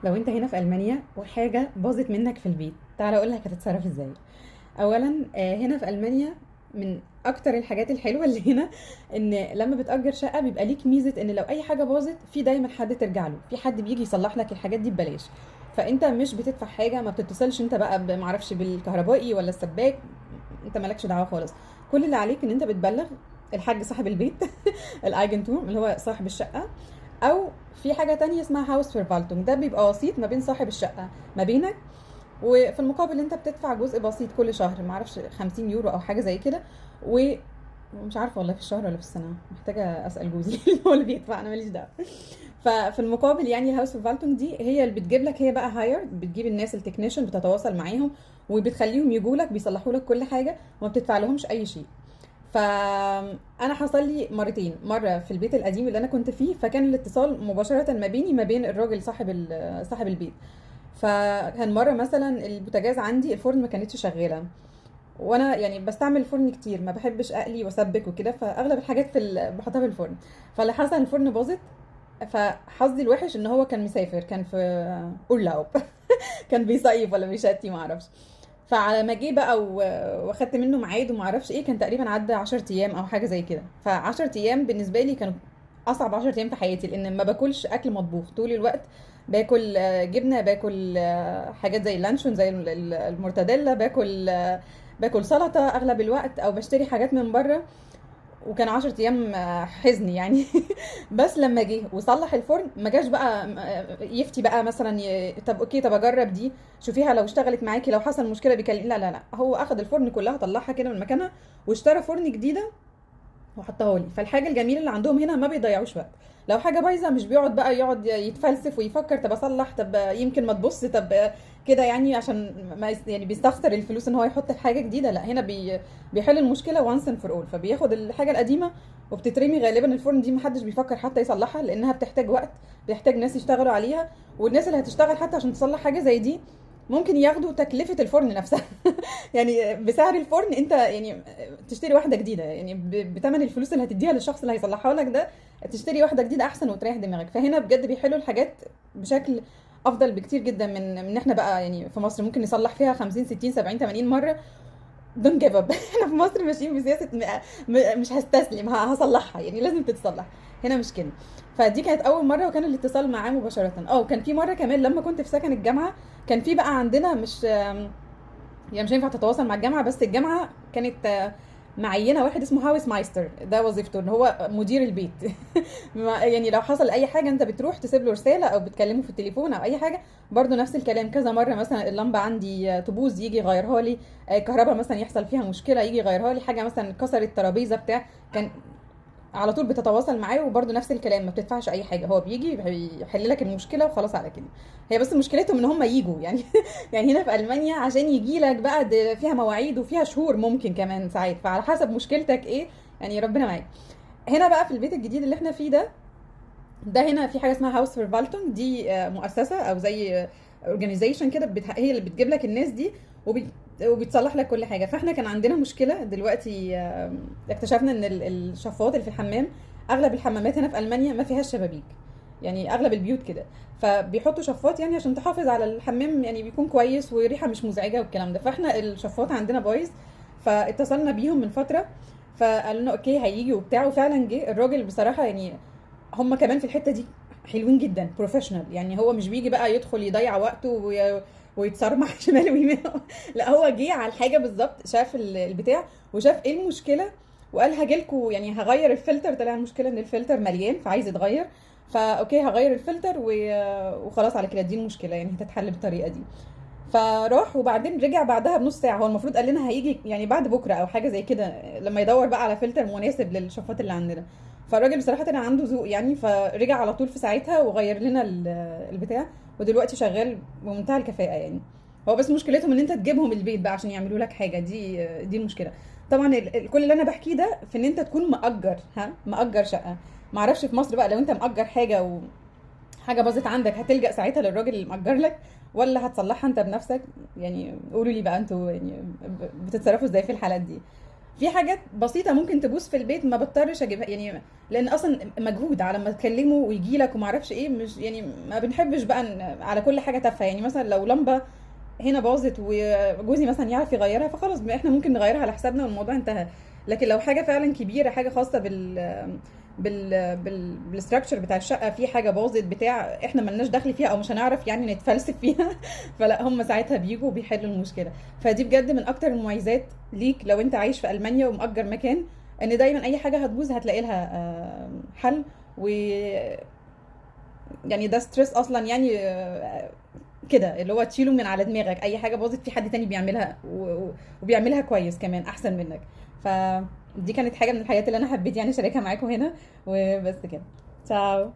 لو انت هنا في المانيا وحاجه باظت منك في البيت، تعالى اقول لك هتتصرف ازاي. اولا هنا في المانيا من اكتر الحاجات الحلوة اللي هنا ان لما بتأجر شقه بيبقى ليك ميزة ان لو اي حاجة باظت في دايما حد ترجع له، في حد بيجي يصلح لك الحاجات دي ببلاش. فانت مش بتدفع حاجه، ما بتتصلش انت بقى معرفش بالكهربائي ولا السباك، انت مالكش دعوه خالص. كل اللي عليك ان انت بتبلغ الحاج صاحب البيت ال Eigentümer اللي هو صاحب الشقه، او في حاجة تانية اسمها Hausverwaltung، ده بيبقى وسيط ما بين صاحب الشقة ما بينك، وفي المقابل انت بتدفع جزء بسيط كل شهر، معرفش 50 يورو او حاجة زي كده، ومش عارفه والله في الشهر ولا في السنه، محتاجه اسال جوزي هو اللي بيدفع، انا ماليش دعوه. ففي المقابل يعني ال Hausverwaltung دي هي اللي بتجيب لك، هي بقى hire، بتجيب الناس ال technician، بتتواصل معاهم وبتخليهم يجوا لك بيصلحوا لك كل حاجة وما بتدفع لهمش اي شيء. فانا حصل لي مرتين، مرة في البيت القديم اللي انا كنت فيه، فكان الاتصال مباشرة ما بيني ما بين الراجل صاحب البيت. فكان مرة مثلا البوتاجاز عندي الفرن ما كانتش شغاله، وانا يعني بستعمل الفرن كتير، ما بحبش اقلي واسبك وكده، فاغلب الحاجات بحطها في الفرن. فاللي حصل الفرن باظت، فحظي الوحش ان هو كان مسافر، كان في Urlaub كان بيصيف ولا بيشتي ما اعرفش. فعلى ما جه بقى واخدت منه ميعاد وما اعرفش ايه، كان تقريبا عدى 10 ايام او حاجة زي كده. ف10 ايام بالنسبة لي كانوا اصعب 10 ايام في حياتي، لان ما باكلش اكل مطبوخ طول الوقت، باكل جبنه، باكل حاجات زي اللانشون زي المرتديلا، باكل سلطة اغلب الوقت، او بشتري حاجات من بره. وكان 10 ايام حزن يعني بس لما جه وصلح الفرن ما جاش بقى يفتي بقى مثلا طب okay، طب اجرب دي، شوفيها لو اشتغلت معاكي، لو حصل مشكلة بيكلم، لا لا لا، هو اخد الفرن كلها طلعها كده من مكانها واشترى فرن جديدة وحطها لي. فالحاجه الجميلة اللي عندهم هنا ما بيضيعوش وقت، لو حاجة بايظة مش بيقعد بقى يقعد يتفلسف ويفكر طب اصلح، طب يمكن ما تبص، طب كده يعني، عشان ما يعني بيستخسر الفلوس ان هو يحط في حاجة جديده. لا هنا بيحل المشكلة once and for all، فبياخد الحاجة القديمة وبتترمي غالبا. الفرن دي محدش بيفكر حتى يصلحها لانها بتحتاج وقت، بيحتاج ناس يشتغلوا عليها، والناس اللي هتشتغل حتى عشان تصلح حاجة زي دي ممكن ياخدوا تكلفة الفرن نفسها يعني بسعر الفرن انت يعني تشتري واحدة جديده، يعني بتمن الفلوس اللي هتديها للشخص اللي هيصلحها لك ده تشتري واحدة جديدة احسن وتريح دماغك. فهنا بجد بيحلوا الحاجات بشكل افضل بكتير جدا من احنا بقى يعني في مصر ممكن نصلح فيها 50 60 70 80 مره، don't give up احنا في مصر ماشيين بسياسة مش هستسلم، هصلحها، يعني لازم تتصلح. هنا مش كده. فدي كانت اول مرة وكان الاتصال معاه مباشره. وكان في مرة كمان لما كنت في سكن الجامعه، كان في بقى عندنا مش يعني مش هينفع تتواصل مع الجامعه، بس الجامعة كانت معينة واحد اسمه Hausmeister، ده وظيفته ان هو مدير البيت يعني لو حصل اي حاجة انت بتروح تسيب له رسالة او بتكلمه في التليفون او اي حاجه. برضو نفس الكلام كذا مرة، مثلا اللمبة عندي تبوظ يجي يغيرها لي، الكهرباء مثلا يحصل فيها مشكلة يجي يغيرها لي، حاجة مثلا كسرت ترابيزة بتاع، كان على طول بتتواصل معاه. وبرده نفس الكلام ما بتدفعش اي حاجه، هو بيجي يحل لك المشكلة وخلاص على كده. هي بس مشكلتهم ان هم يجوا يعني يعني هنا في المانيا عشان يجي لك بقى فيها مواعيد وفيها شهور ممكن كمان ساعات، فعلى حسب مشكلتك ايه يعني، ربنا معاك. هنا بقى في البيت الجديد اللي احنا فيه ده هنا في حاجة اسمها Hausverwaltung، دي مؤسسة او زي organization كده، هي اللي بتجيب لك الناس دي وبتصلح لك كل حاجة. فاحنا كان عندنا مشكلة دلوقتي، اكتشفنا ان الشفاط اللي في الحمام، اغلب الحمامات هنا في المانيا ما فيهاش شبابيك، يعني اغلب البيوت كده، فبيحطوا شفاط يعني عشان تحافظ على الحمام يعني بيكون كويس وريحه مش مزعجة والكلام ده. فاحنا الشفاط عندنا بايظ، فاتصلنا بيهم من فترة فقالوا لنا okay هيجي وبتاع، وفعلا جه الراجل. بصراحة يعني هم كمان في الحتة دي حلوين جدا، professional، يعني هو مش بيجي بقى يدخل يضيع وقته ويتصرمح شمال ويمين، لا هو جه على الحاجة بالظبط، شاف البتاع وشاف ايه المشكلة وقال هاجيلكوا يعني هغير الفلتر. طلع المشكلة ان الفلتر مليان فعايز يتغير، ف okay هغير الفلتر وخلاص على كده، دي المشكلة يعني هتتحل بالطريقة دي. فراح وبعدين رجع بعدها بنص ساعه، هو المفروض قال لنا هيجي يعني بعد بكره او حاجة زي كده لما يدور بقى على فلتر مناسب للشفاط اللي عندنا. فالراجل بصراحة طلع عنده ذوق يعني، فرجع على طول في ساعتها وغير لنا البتاع، ودلوقتي شغال بمنتهى الكفاءة يعني. هو بس مشكلتهم ان انت تجيبهم البيت بقى عشان يعملوا لك حاجه، دي المشكلة. طبعا كل اللي انا بحكيه ده في ان انت تكون مأجر، مأجر شقه. معرفش في مصر بقى لو انت مأجر حاجة وحاجه باظت عندك هتلجأ ساعتها للراجل اللي مأجر لك ولا هتصلحها انت بنفسك؟ يعني قولوا لي بقى انتوا يعني بتتصرفوا ازاي في الحالات دي. في حاجات بسيطة ممكن تبوظ في البيت ما بضطرش اجيبها، يعني لان اصلا مجهود على ما تكلمه ويجي لك وما اعرفش ايه، مش يعني ما بنحبش بقى على كل حاجة تافهه. يعني مثلا لو لمبة هنا باظت وجوزي مثلا يعرف يغيرها، فخلاص احنا ممكن نغيرها على حسابنا والموضوع انتهى. لكن لو حاجة فعلا كبيره، حاجة خاصة بال structure بتاع الشقه، في حاجة باظت بتاع احنا ملناش دخل فيها او مش هنعرف يعني نتفلسف فيها فلا هم ساعتها بيجوا وبيحلوا المشكله. فدي بجد من اكتر المميزات ليك لو انت عايش في المانيا ومأجر مكان، ان دايما اي حاجة هتبوظ هتلاقي لها حل. و يعني ده stress اصلا يعني كده اللي هو تشيله من على دماغك، اي حاجة باظت في حد تاني بيعملها وبيعملها كويس كمان احسن منك. فدي كانت حاجة من الحاجات اللي انا حبيت يعني اشاركها معاكم هنا، وبس كده. تشاو.